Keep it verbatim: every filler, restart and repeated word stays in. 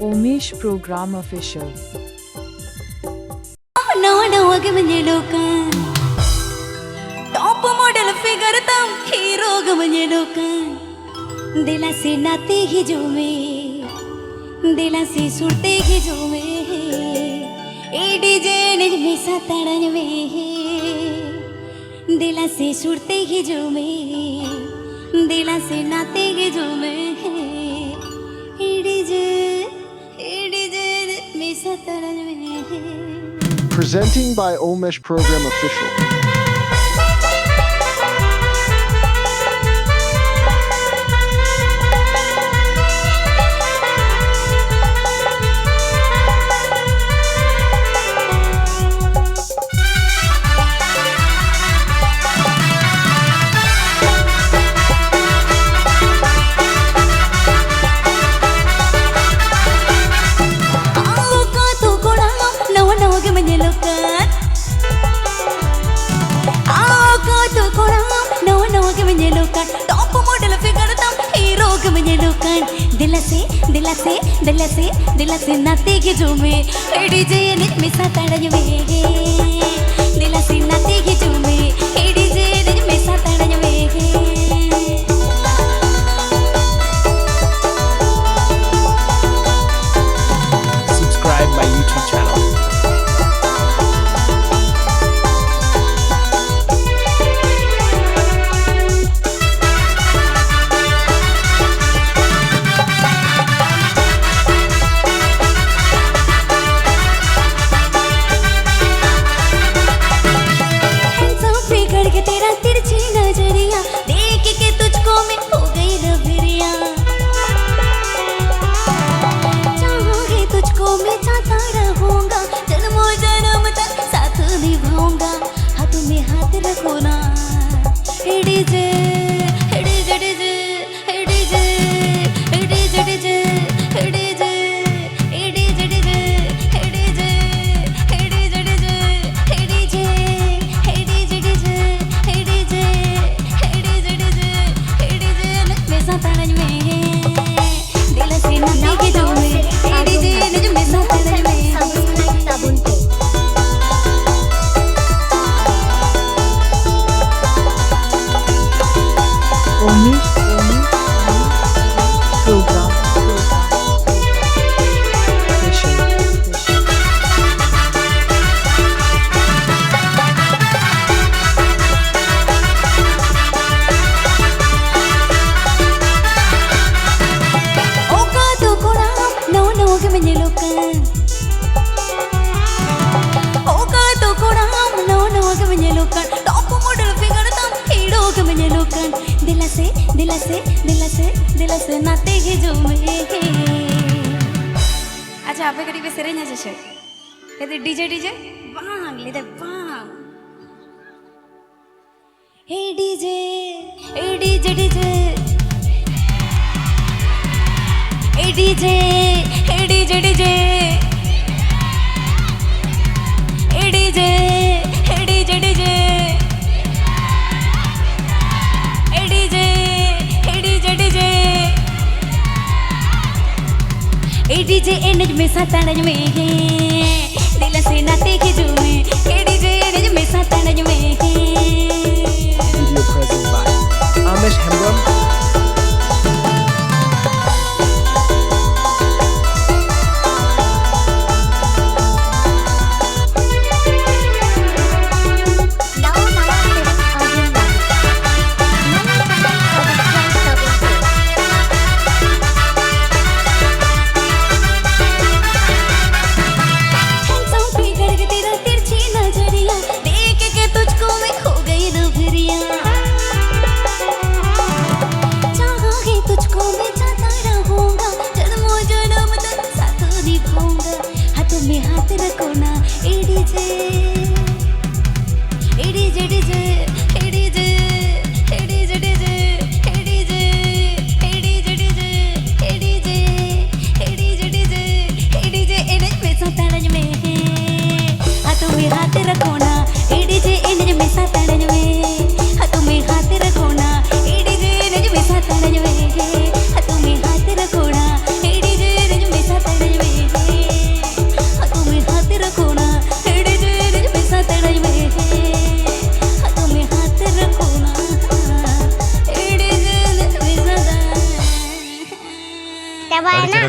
Umesh Program Official. ᱱᱟᱣᱟ ᱱᱟᱣᱟ ᱜᱮᱢ ᱧᱮᱞᱚᱜ ᱠᱟᱱ, top model figure ᱛᱟᱢ, hero ᱜᱮᱢ ᱧᱮᱞᱚᱜ ᱠᱟᱱ᱾ ᱫᱮᱞᱟ ᱥᱮ ᱱᱟᱛᱮ ᱦᱤᱡᱩᱜ ᱢᱮ, ᱫᱮᱞᱟ ᱥᱮ ᱥᱩᱨ ᱛᱮ ᱦᱤᱡᱩᱜ ᱢᱮ, ᱮ ᱰᱤᱡᱮ ᱮᱱᱮᱡ ᱢᱮᱥᱟ ᱛᱟᱲᱟᱧ ᱢᱮ᱾ ᱫᱮᱞᱟ ᱥᱮ ᱥᱩᱨ ᱛᱮ ᱦᱤᱡᱩᱜ ᱢᱮ, ᱫᱮᱞᱟ ᱥᱮ ᱱᱟᱛᱮ ᱦᱤᱡᱩᱜ ᱢᱮ, ᱮ ᱰᱤᱡᱮ, ᱮ ᱰᱤᱡᱮ ᱢᱮᱥᱟ ᱛᱟᱲᱟᱧ ᱢᱮ᱾ Presenting by Umesh Program Official. ᱟᱣ ᱠᱟᱛᱩ ᱠᱚᱲᱟ, ᱱᱟᱣᱟ ᱱᱟᱣᱟ ᱜᱮᱢ ᱧᱮᱞᱚᱜ ᱠᱟᱱ᱾ ᱟᱣ ᱠᱟᱛᱩ ᱠᱚᱲᱟ, ᱱᱟᱣᱟ ᱱᱟᱣᱟ ᱜᱮᱢ ᱧᱮᱞᱚᱜ ᱠᱟᱱ᱾ Top model figure ᱛᱟᱢ, hero ᱜᱮᱢ ᱧᱮᱞᱚᱜ ᱠᱟᱱ᱾ ᱫᱮᱞᱟ ᱥᱮ, ᱫᱮᱞᱟ ᱥᱮ, ᱫᱮᱞᱟ ᱥᱮ, ᱫᱮᱞᱟ ᱥᱮ ᱱᱟᱛᱮ ᱦᱤᱡᱩᱜ ᱢᱮ᱾ ᱮ ᱰᱤᱡᱮ ᱮᱱᱮᱡ ᱢᱮᱥᱟ ᱛᱟᱲᱟᱧ ᱢᱮ᱾ ᱫᱮᱞᱟ ᱥᱮ ᱱᱟᱛᱮ ᱦᱤᱡᱩᱜ ᱢᱮ᱾ ᱮ ᱰᱤᱡᱮ ᱮᱱᱮᱡ ᱢᱮᱥᱟ ᱛᱟᱲᱟᱧ ᱢᱮ᱾ Subscribe my YouTube channel. Handsome figure ᱫᱮᱞᱟ ᱥᱮ, ᱫᱮᱞᱟ ᱥᱮ, ᱫᱮᱞᱟ ᱥᱮ ᱱᱟᱛᱮ ᱦᱤᱡᱩᱜ ᱢᱮ᱾ ᱟᱪᱪᱷᱟ, ᱟᱯᱮ ᱠᱟᱹᱴᱤᱡ ᱯᱮ ᱥᱮᱨᱮᱧᱟ ᱥᱮ ᱪᱮᱫ? ᱞᱟᱹᱭᱫᱟᱹᱧ ᱰᱤᱡᱮ, ᱰᱤᱡᱮ? ᱵᱟᱝ, ᱞᱟᱹᱭᱫᱟᱹᱧ ᱵᱟᱝ᱾ ᱦᱮ ᱰᱤᱡᱮ, ᱦᱮ ᱰᱤᱡᱮ, ᱰᱤᱡᱮ᱾ ᱦᱮ ᱰᱤᱡᱮ, ᱦᱮ ᱰᱤᱡᱮ, ᱰᱤᱡᱮ᱾ ᱦᱮ ᱰᱤᱡᱮ, ᱦᱮ ᱰᱤᱡᱮ, ᱰᱤᱡᱮ᱾ ᱦᱮ ᱰᱤᱡᱮ, ᱦᱮ ᱰᱤᱡᱮ, ᱰᱤᱡᱮ᱾ ᱮ ᱰᱤᱡᱮ ᱮᱱᱮᱡ ᱢᱮᱥᱟ ᱛᱟᱲᱟᱧ ᱢᱮ᱾ ᱫᱮᱞᱟ ᱥᱮ ᱱᱟᱛᱮ ᱦᱤᱡᱩᱜ ᱢᱮ᱾ ᱮ ᱰᱤᱡᱮ ᱮᱱᱮᱡ ᱢᱮᱥᱟ ᱛᱟᱲᱟᱧ ᱢᱮ᱾ Video present by Amesh Hembrom. ᱱᱟᱣᱟ ᱱᱟᱣᱟ ᱥᱮᱨᱮᱧ ᱟᱸᱡᱚᱢ ᱞᱟᱹᱜᱤᱫ ᱱᱚᱣᱟ ᱪᱮᱱᱮᱞ ᱥᱟᱵᱥᱠᱨᱟᱭᱤᱵ ᱛᱟᱵᱚᱱ ᱯᱮ᱾ Handsome figure ᱜᱮ ᱛᱮᱨᱟ ᱛᱤᱨᱪᱷᱤ ᱱᱟᱡᱟᱨᱤᱭᱟ, ᱫᱮᱠᱷ ᱠᱮ ᱛᱩᱡᱷᱠᱳ ᱢᱮ ᱠᱷᱳ ᱜᱟᱭᱤ ᱱᱟᱵᱷᱨᱤᱭᱟ। चाहा है तुझको मैं जाता रहूंगा, जन्मों जन्म तक साथ निभाऊंगा। हाथों में हाथ रखो ना, ए डीजे। ए डीजे, डीजे, ए डीजे, ए डीजे, डीजे, ए डीजे, ए डीजे, डीजे, ए डीजे, ए डीजे, डीजे, ए डीजे, एनर्जी में सतारंज में। हाथों में हाथ रखो ना, ए डीजे, एनर्जी में सतारंज में। हाथों में हाथ रखो ना, ए डीजे, एनर्जी में सतारंज में। हाथों में हाथ रखो ना, ए डीजे, एनर्जी में सतारंज में। हाथों में हाथ रखो ना, ए डीजे, एनर्जी में सतारंज में। हाथों में हाथ रखो ना, ए डीजे, एनर्जी में सतारंज में। ᱪᱟᱵᱟᱭᱮᱱᱟ?